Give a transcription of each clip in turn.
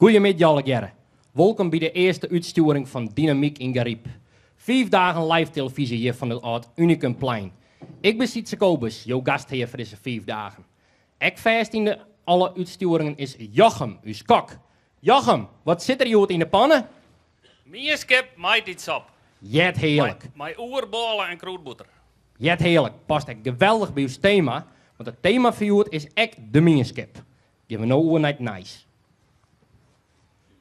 Goeiemiddei allegearre. Wolkom by de earste útstjoering fan Dynamyk yn Garyp. Fiif dagen live telefyzje hjir fan it âld Unicumplein. Ik bin Sytse Kobus, jo gasthear foar dizze fiif dagen. Ek fêst yn de alle útstjoeringen is Jochem, ús kok. Jochem, wat sit der hjoed yn de panne? Mienskip maitiidssop. Heart hearlik. Mei oerbôle en krûdbûter. Heart hearlik, past ek geweldich by ús tema, want it tema foar hjoed is ek de mienskip. Gean we no oer nei it nijs.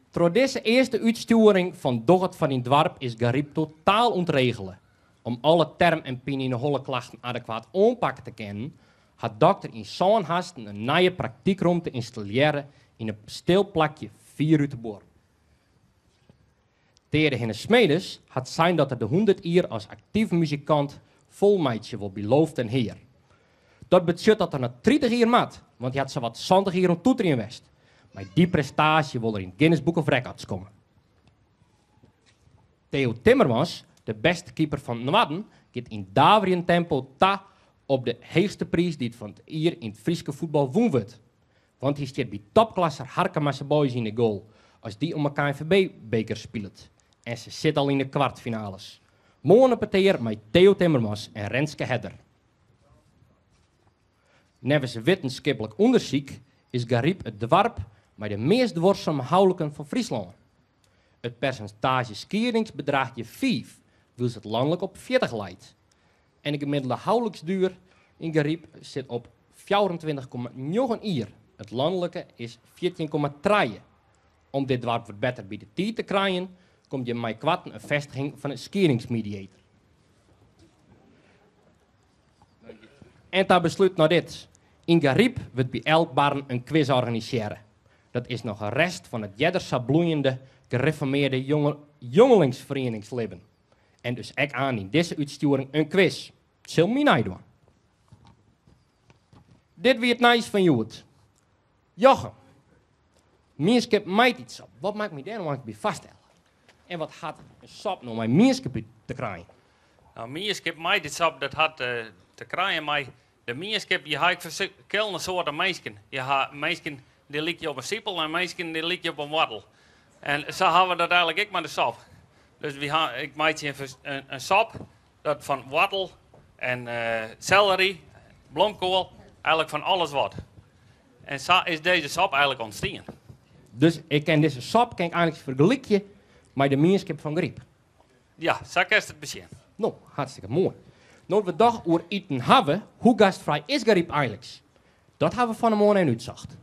Troch dizze earste útstjoering fan Doch it foar dyn doarp is Garyp totaal ûntregele. Om alle term en pine-yn-'e-holle-klachten adekwaat oanpakke te kinnen, hat dokter yn sân hasten in nije praktykromte ynstallearre yn in stil plakje fier út de buorren. Teade Hinne Smedes hat sein dat er de hûndert jier as aktyf muzikant folmeitsje wol by Loof den Hear. Dat betsjut dat er noch 30 jier moat, want hy hat sawat 70 jier oan toeterjen west. Mei dy prestaasje wol er yn it Guinness Book of Records komme. Theo Timmermans, de bêste keeper fan it Noarden, giet yn daverjend tempo ta op de heechste priis dy't fan 't jier yn it Fryske fuotbal wûn wurdt. Want hy stiet by topklasser Harkemase Boys yn de goal as dy om 'e KNVB-beker spilet. En se sit al yn de kwartfinales. Moarn in petear mei Theo Timmermans en Renske Herder. Neffens wittenskiplik ûndersyk is Garyp it doarp mei de meast duorsume houliken fan Fryslân. It persintaazje skiedings bedraacht hjir fiif, wylst it lanlik op 40 leit. En de gemiddelde houliksduer yn Garyp sit op 24,9 jier. It lanlike is 14,3. Om dit doarp wat better by de tiid te krijen, komt hjir meikoarten in festiging fan in skiedingsmediator. En ta beslút noch dit, yn Garyp wurdt by elk barren in kwis organisearre. Dat is noch in rest fan it earder sa bloeiende gereformearde jongelingsferieningslibben. En dus ek aan yn dizze útstjoering in kwis. It sil my nij dwaan. Dit wie it nijs fan hjoed. Jochem, mienskip maitiidssop. Wat moat ik my dêr no eins by foarstelle? En wat hat in sop no mei mienskip út te krijen? No, mienskip maitiidssop, dat hat te krijen mei de mienskip. Je ha ek ferskillende soarten minsken. Je ha minsken dy lykje op in sipel en minsken dy lykje op in woartel. En sa hawwe we dat eigenlik ek mei de sop. Dus wy ha, ik meitsje in sop dat fan woartel en sellery, blomkoal, eigenlik fan alles wat. En sa is dizze sop eigenlik ûntstien. Dus ik kin dizze sop kin ik eigenlik fergelykje mei de mienskip fan Garyp. Ja, sa kinst it besjen. No, hartstikke moai. No't we doch oer iten hawwe, hoe gastfrij is Garyp eigenliks? Dat hawwe we fan 'e moarn even útsocht.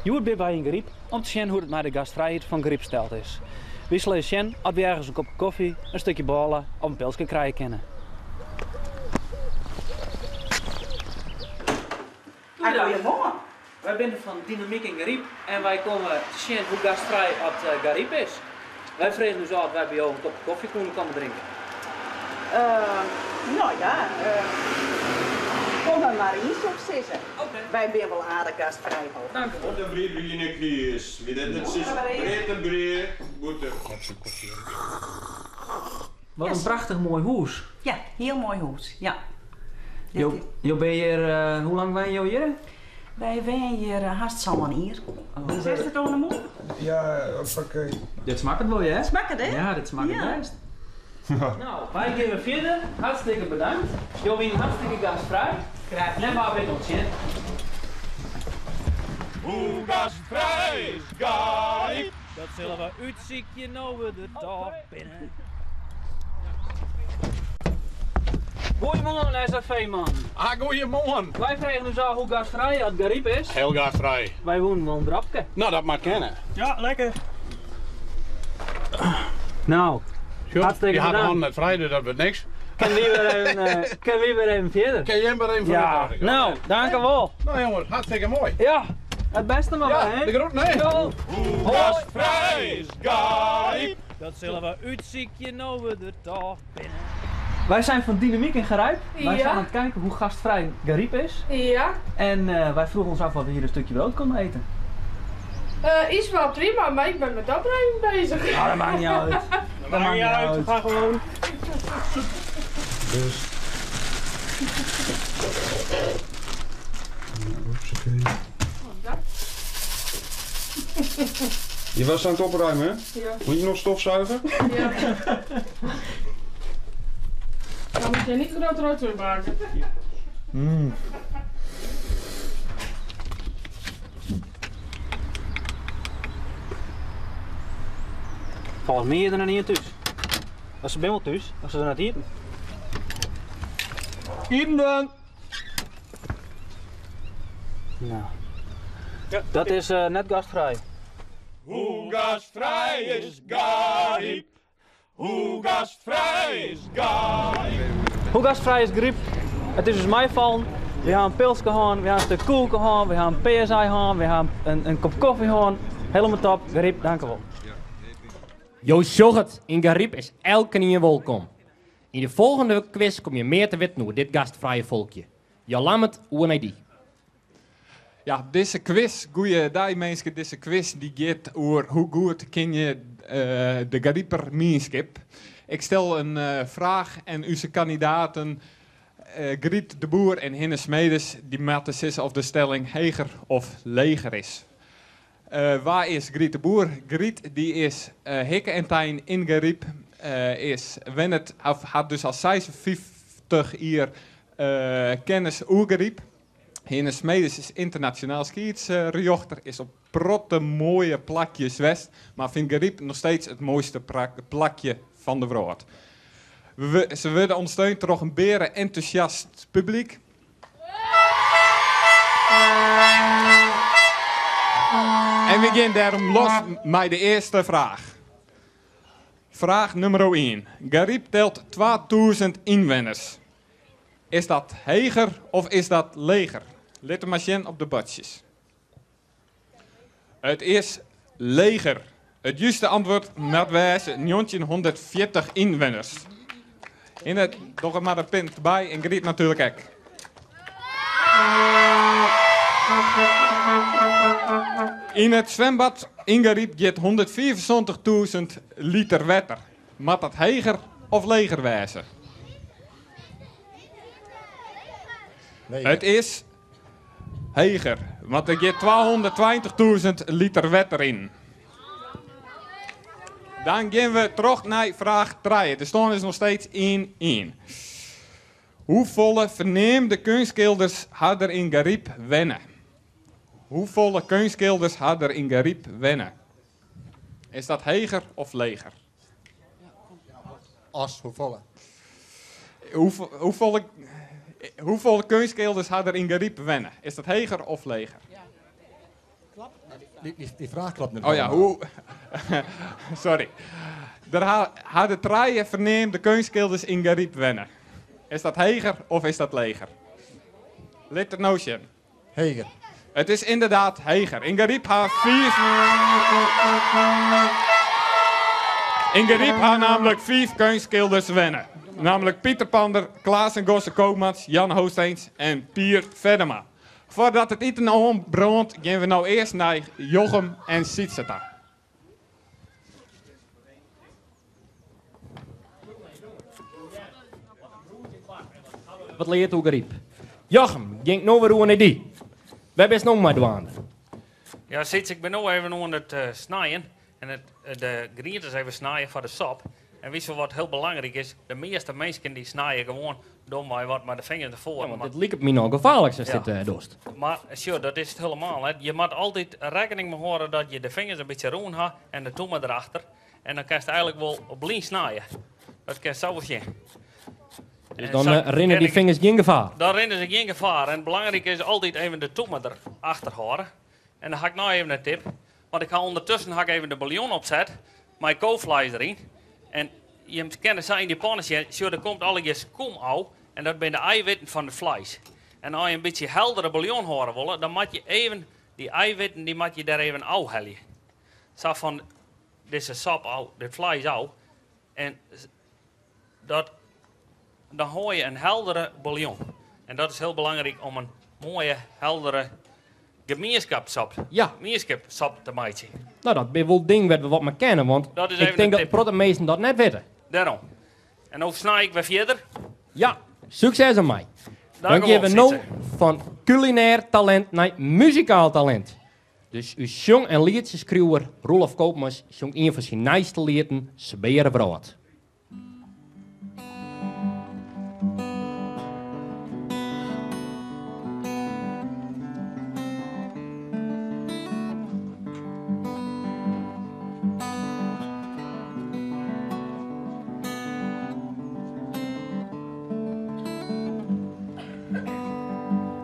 Hjoed binne wy yn Garyp om te sjen hoe't it mei de gastfrijheid fan Garyp steld is. Wy sille ris sjen oft wy ergens in kopke kofje, in stikje bôle of in pilske krije kinne. Goeiemoarn. Wy binne fan Dynamyk yn Garyp en wy komme te sjen hoe gastfrij oft Garyp is. Wy fregen ús ôf oft wy by jo in kopke kofje koene komme drinke. No ja, kom der mar yn soe ik sizze. Wy binne wol aardich gastfrij hoor. Dank u wol. Wat in brie wie yn 'e kies. Wie dit net sis breed en brie bûter. Wat in prachtich moai hûs. Ja, hiel moai hûs, ja. Jo, jo binne hjir, hoe lang wenje jo hjir? Wy wenje hjir hast sân jier. Sitst it oan 'e mûle? Ja, oké. Dit smakket wol, hear. Smakket, hè? Ja, dit smakket bêst. No, wy gean wer fierder. Hartstikke bedankt. Jo wienen hartstikke gastfrij. Graach dien. En wa wit oant sjen. Hoe gastfrij is Garyp? Dat sille we útsykje no we der toch binne. Goeiemoarn SAV-man. Ah, goeiemoarn. Wy fregen ús ôf hoe gastfrij oft Garyp is. Heel gastfrij. Wy woenen wol in dropke. No, dat moat kinne. Ja, lekker. No, hartstikke Je ha de bedankt. hannen net frij, dus dat wurdt niks. Kinne wy wer even, eh, kinne wy wer even fierder? Kin jim wer even foarút? Ja. No, danke wol. No jonges, hartstikke moai. Ja, it bêste mar Ja, wer, hè? de groeten, hè? Jo. Hoe gastfrij is Garyp? Dat sille we útsykje no we der toch binne. Wij zijn van Dynamiek in Garijp. Wij zijn aan het kijken hoe gastvrij Garyp is. Ja. En uh, wij vroegen ons af of we hier een stukje brood konden eten. Uh, is wel prima, maar ik ben met opruimen bezig. Nou, dat maakt niet uit. Dat maakt niet uit, ga gewoon. Dus. Je was aan het opruimen, hè? Ja. Moet je nog stofzuigen? Ja. Dan moet je niet grote rood maken. Volgens mij is er nog niet thuis. Als ze ben wel thuis, als ze er net eten. Eten dan! Nou. Dat is net gastvrij. Hoe gastvrij is Garyp? Hoe gastvrij is Garyp? Hoe gastvrij is Garyp? Het is dus mij vallen. We gaan een pils gehad, we gaan een stuk koek gehad, we gaan een PSI gehad, we gaan een kop koffie gehad. Helemaal top. Garyp, dank u wel. Jo sjogget, in Garyp is elkenien welkom. In de volgende quiz kom je meer te weten over dit gastvrije volkje. Jo lammet, oer naar die. Ja, deze quiz, goeie mensen, deze quiz die gaat over hoe goed ken je de Garyper mienskip. Ik stel een vraag en onze kandidaten Griet de Boer en Hinne Smedes, die moeten sissen of de stelling heger of leger is. Waar is Griet de Boer? Griet die is hikke en tijn in Garyp, is wennet, of had dus al 56 jaar kennis oer Garyp. Hinne Smedes is internationaal schiedsrechter, is op protte mooie plakjes west, maar vindt Garyp nog steeds het mooiste plakje van de wereld. Ze worden ondersteund door een beren enthousiast publiek. En we gaan daarom los met de eerste vraag. Vraag nummer 1. Garyp telt 2000 inwoners. Is dat heger of is dat leger? Let de machine op de badjes. Het is leger. Het juiste antwoord moet wezen 1940 inwoners. In het nog maar een punt bij en Griet natuurlijk ook. In het zwembad in Garyp gaat 175.000 liter water. Moet dat heger of leger wezen? Leger. Het is heger, want er gaat 220.000 liter water in. Dan gaan we terug naar vraag 3. De stand is nog steeds 1-1. Hoevolle verneemde kunstschilders hadden er in Garyp wennen? Hoevolle kunstschilders hadden er in Garyp wennen? Is dat heger of leger? As, hoevolle? Hoevolle kunstschilders hadden er in Garyp wennen? Is dat heger of leger? Die vraag klopt niet Oh ja, helemaal. hoe... Sorry. Er hadden drie verneemde kunstschilders in Garyp wennen. Is dat heger of is dat leger? Let er nou zien. Heger. Het is inderdaad heger. In Garyp haar 5... In Garyp haar namelijk 5 kunstschilders wennen. Namelijk Pieter Pander, Klaas en Gosse Koopmans, Jan Hoosteens en Pier Vedema. Voordat het eten ontbrandt, gaan we nou eerst naar Jochem en Sietseta. Wat leert hoe Garyp? Jochem, ging nou weer naar die. We hebben nog maar dwaande. Ja, Siets, ik ben nu even aan het snijden. En de groentes even snijden voor de sop. En weet je wat heel belangrijk is? De meeste mensen die snijden gewoon door maar wat met de vingers ervoor. Ja, want Maar dit lijkt me nou gevaarlijk, als Ja. dit dorst. Maar sure, dat is het helemaal. Hè. Je moet altijd rekening mee houden dat je de vingers een beetje roen hebt en de toemen erachter. En dan kan je het eigenlijk wel op blind snijden. Dat kan je zo zien. Dus En dan, zo rennen ken die ik vingers geen gevaar? Dan rennen ze geen gevaar. En belangrijk is altijd even de toemen erachter houden. En dan ga ik nou even een tip. Want ik ga ondertussen ga ik even de bouillon opzetten. Mijn koolvlees erin. En je kent het in die pannen zien. Zo, er komt alle keer kom af. En dat zijn de eiwitten van het vlees. En als je een beetje heldere bouillon horen wil, dan moet je even die eiwitten die moet je daar even afhalen. Zo van deze sap af, dit vlees af. En dat, dan hoor je een heldere bouillon. En dat is heel belangrijk om een mooie, heldere gemeenschapssap, gemeenschapssap te maken. Nou, dat is wel het ding wat we wat maar kennen, want Dat is ik even denk een dat tip. de protte meesten dat net weten. Daarom. En dan snij ik weer verder. Ja, succes aan mij. Dank Dan u gaan we wel, nu Sietse. van culinair talent naar muzikaal talent. Dus ús sjong en lietsjeskriuwer Roelof Koopmans sjongt ien fan syn nijste lieten, Sebeare Wrâld.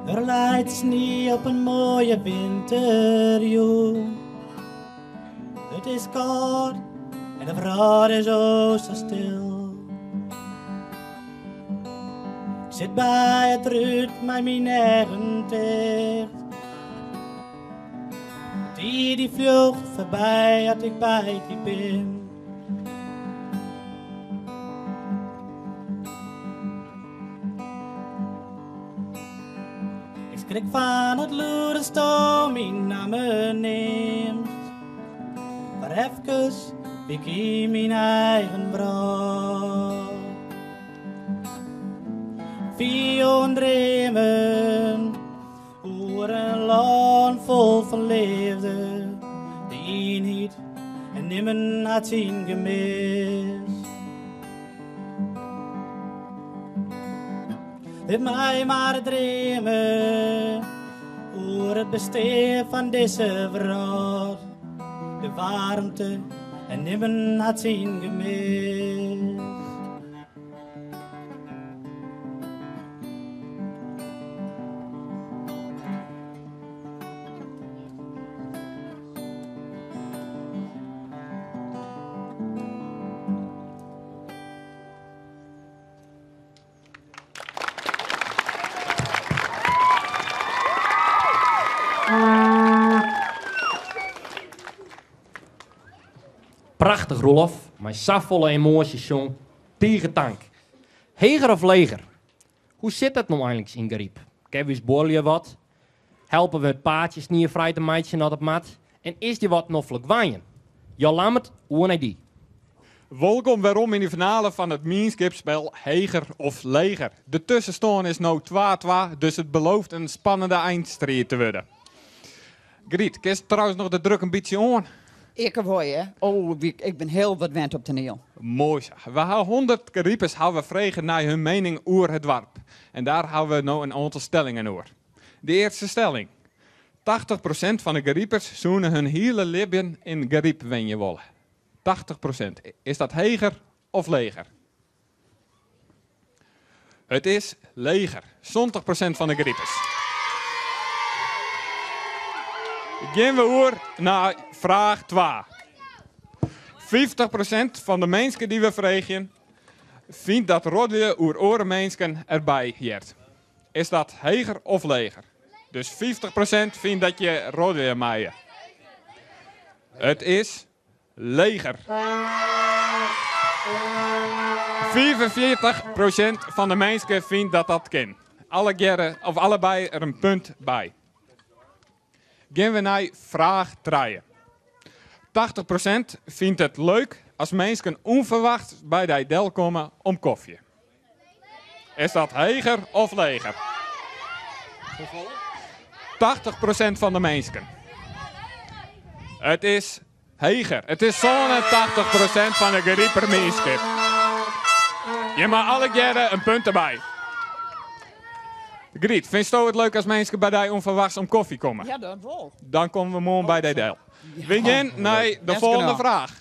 Der leit snie op in moaie winterjûn. It is kâld en de wrâld is o sa stil. Ik sit by it rút mei myn eagen ticht. De tiid dy fljocht foarby as ik by dy bin. Ik skrik fan it lûd asto myn namme neamst. Foar efkes wie ik yn myn eigen wrâld. Fiel dreamen oer in lân fol fan leafde, de ienheid en nimmen hat syn gemis. Lit my mar dreame oer it bestean fan dizze wrâld, de waarmte en nimmen hat syn gemis. Prachtich Roelof, mei safolle emoasje sjong. Tige tank. Heger of leger? Hoe sit dat no einliks yn Garyp? Kinne we ús buorlju wat? Helpe we it paadsje sniefrij te meitsjen as it moat? En is dy wat noflik wenjen? Jo Lammert, oer nei dy. Wolkom werom yn de finale fan it mienskipsspel Heger of Leger. De tuskenstân is no twa-twa, dus it belooft in spannende einstriid te wurden. Griet, kinst trouwens noch de druk in bytsje oan? Ik wol, hè. Oh, ik bin hiel wat wend op toaniel. Moai sa. We ha 100 Garipers hawwe frege nei hun mening oer it doarp. En dêr hawwe we no in oantal stellingen oer. De earste stelling. 80% fan de Garipers soene hun hiele libjen yn Garyp wenje wolle. 80%. Is dat heger of leger? It is leger. 70% fan de Garipers. Gean we oer nei fraach twa. 50% fan de minsken dy't we freegjen fynt dat roddelje oer oare minsken derby heart. Is dat heger of leger? Dus 50% fynt dat je roddelje meie. It is leger. 45% fan de minsken fynt dat dat kin. Allegearre, of allebei der in punt by. Gean we nei fraach trije. 80% fynt it leuk as minsken ûnferwachts by dy delkomme om kofje. Is dat heger of leger? 80% fan de minsken. It is heger. It is 87% fan de Gariper mienskip. Je meie allegearre in punt derby. Griet, fynsto it leuk as minsken by dy ûnferwachts om kofje komme? Ja, dat wol. Dan komme we moarn by dy del. We gean nei de folgjende fraach.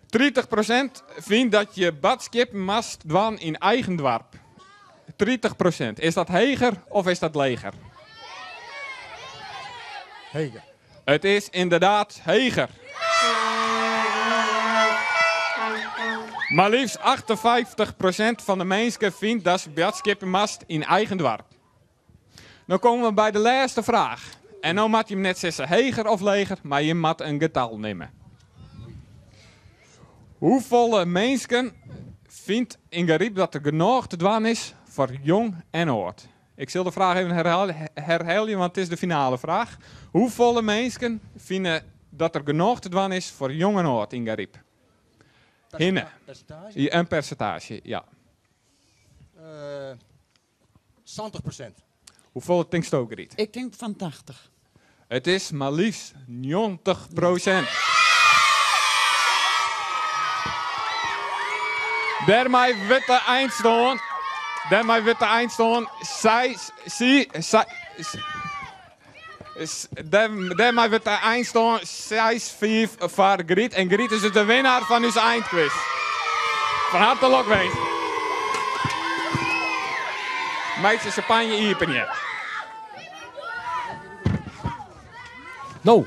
30% fynt dat je boadskippen moatst dwaan yn eigen doarp. 30%. Is dat heger of is dat leger? Heger. It is ynderdaad heger. Mar liefst 58% fan de minsken fynt datst boadskippen moatst yn eigen doarp. No komme we by de lêste fraach. En no moat jim net sizze heger of leger, mar jim moatte in getal nimme. Hoefolle minsken fynt yn Garyp dat der genôch te dwaan is foar jong en âld? Ik sil de fraach even herhelje, want it is de finale fraach. Hoefolle minsken fine dat der genôch te dwaan is foar jong en âld yn Garyp? Hinne. Persintaazje? In persintaazje, ja. 70%. Hoefolle tinksto, Griet? Ik tink fan 80. It is mar leafst 90 prosint. Dêrmei wurdt de einstân Dêrmei wurdt de einstân seis si Dêrmei wurdt de einstân seis fiif foar Gryt en Gryt is dus de winnaar fan ús eindkwis. Fan harte lokwinsk. Meitsje sjampanje iepenje. No.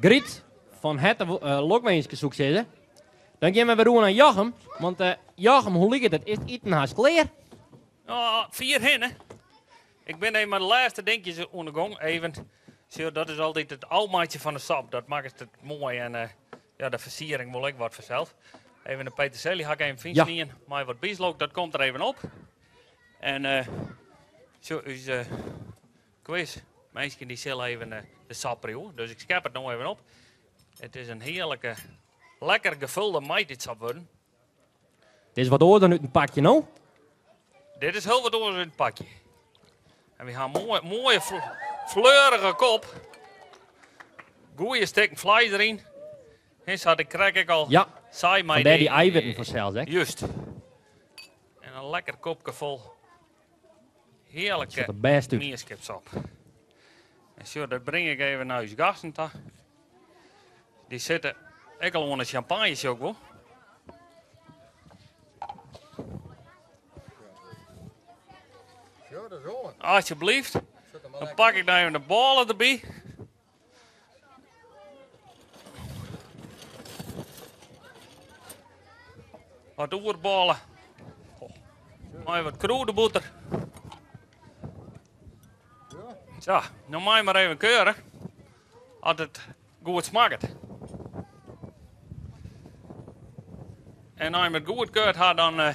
Gryt, fan herte lokwinske soe ik sizze. Dan gean we wer oer nei Jochem, want Jochem, hoe liket it? Is it iten hast klear? No, fierhinne. Ik bin even mei de lêste dinkjes oan de gong. Even, sjoch, dat is altyd it ôfmeitsjen fan de sop. Dat makket it moai en eh, ja, de fersiering wol ek wat fansels. Even de peterselie ha ik even fyn snien mei wat bieslook, dat komt der even op. En eh, sjoch, ús eh, quiz, minsken dy sille even de sop priuwe. Dus ik skep it no even op. It is in hearlike, lekker gevulde maitiidssop wurden. Dit is wat oars dan út in pakje, no? Dit is hiel wat oars út in pakje. En we ha in moaie, moaie fleurige kop. Goeie stikken fleis deryn. Hè, sa't ik krekt ek al ja, sei mei dêr dy eiwitten fansels ek. Just. En in lekker kopke fol hearlike mienskipssop. En sjoch, dat bring ik even nei ús gasten ta. Dy sitte ek al oan de sjampanje, sjoch ik wol. Alsjeblieft. Dan pak ik nou even de bôle derby. Wat oerbôle. Mei wat krûdebûter. Sa, no mei mar even keure. As it goed smakket. En as je it goed keurd ha, dan. Uh,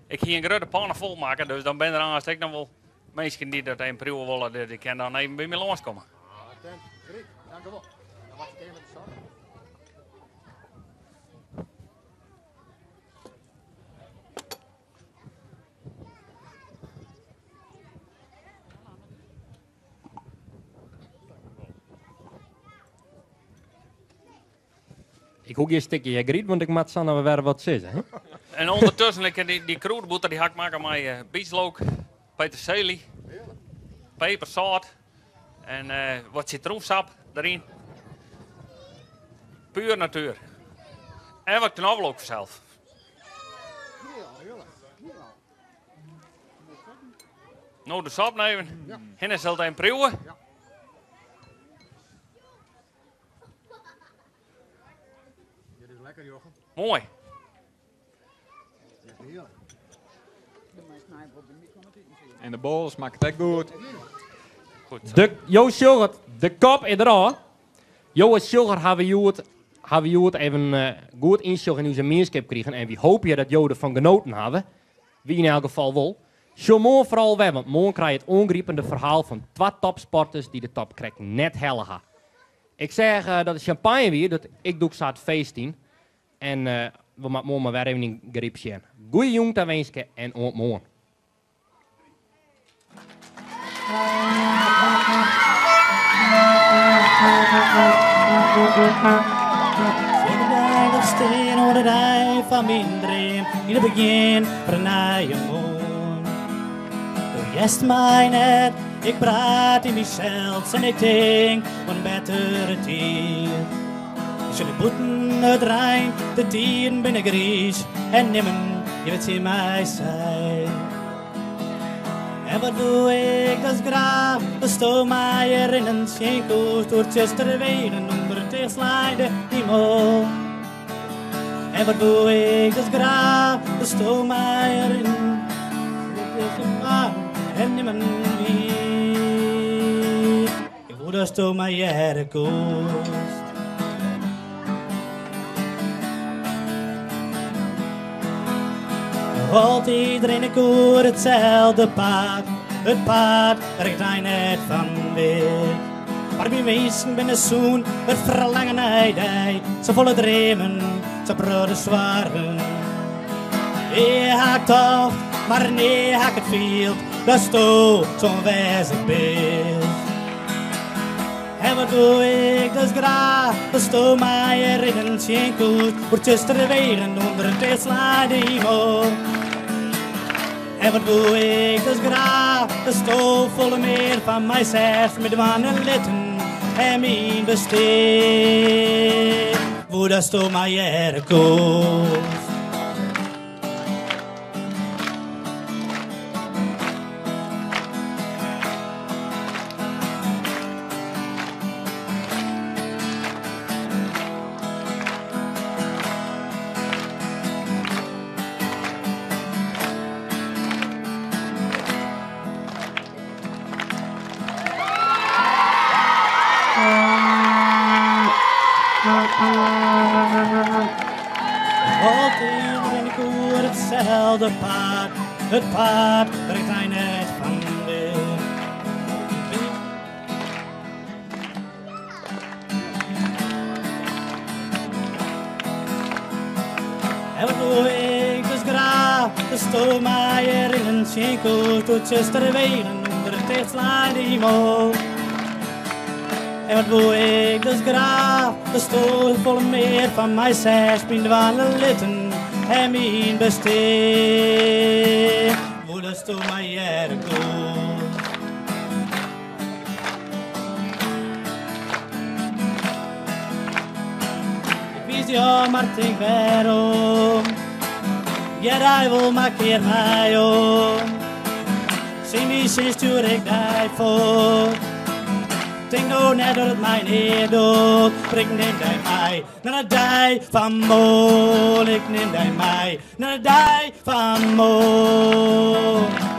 ik hie in grutte panne fol makke, dus dan binne der aanst ek noch wol minsken dy't dat even priuwe wolle, dy kinne dan even by my lânskomme. Dankjewol. Dan wacht ik even met de sop. Ik hoech gjin stikje Gryt, want ik moat sa noch wer wat sizze. Hè? En ûndertusken, ik, dy, dy krûdebûter dy ha ik makke mei uh, bieslook, peterselie, peper, sâlt en uh, wat sitroensap deryn. Puer natuer. En wat knoflook fansels. No de sop even. Hinne sil it even priuwe. Dit is lekker, Jochem. Moai. En de bôle smakket ek goed. Goed. De, jo sjogge it, de kop is derôf. Jo as sjogger hawwe hjoed, hawwe hjoed even eh, goed ynsjoch yn ús mienskip krigen en wy hoopje dat jo derfan genoten hawwe. Wy yn elk gefal wol. Sjoch moarn foaral wer, want moarn krije it oangripende ferhaal fan twa topsporters dy't de top krekt net helle ha. Ik seach eh, dat it sjampanje wie, dat ik dûk sa it feest yn. En eh, we moatte moarn mar wer even yn Garyp sjen. Goeie jûn tawinske en oant moarn. Stean oan de dei fan myn dream yn it begjin fan in nije moarn. Do hearst my net, ik praat yn mysels en ik tink oan in bettere tiid. Ik sjoch bûten it reint, de tiden binne griis en nimmen dy't wat tsjin my seit. En wat woe ik dus graach, datsto my rinnen sjen koest oer tsjustere wegen ûnder de tichtslaande himel. En wat woe ik dus graach, datsto my rinnen en nimmen wie. Ik woe datsto my hearre koest. Noch altyd rin ik oer itselde paad, it paad dêr't ik it ein net fan wit. Mar myn winsken binne sûn, it ferlangen nei dy, safolle dreamen, sa'n protte soargen. Ea ha ik tocht. Mar nea ha ik it field datsto sa oanwêzich bist. En wat woe ik dus graach datsto my rinnen sjen koest oer tsjustere wegen ûnder in tichtslaande himel. En wat woe ik dus graach datsto folle mear fan my seachst, myn dwaan en litten en myn bestean. Woe datsto my hearre koest. Altyd rin ik oer itselde paad, it paad wêr't ik dy net fan wit. En wat woe ik dus graach, datsto my rinnen sjen koest oer tsjustere wegen ûnder in tichtslaande himel. En wat woe ik dus graach, datsto folle mear fan my seachst, myn dwaan en litten en myn bestean. Woe datsto my hearre koest. Ik wiis dy ôf, mar tink werom. Hear dy wol, mar kear my om. Tsjin myn sin stjoer ik dy fuort. Tink no net dat it my neat docht. Mar ik nim dy mei nei de dei fan moarn. Ik nim dy mei nei de dei fan moarn.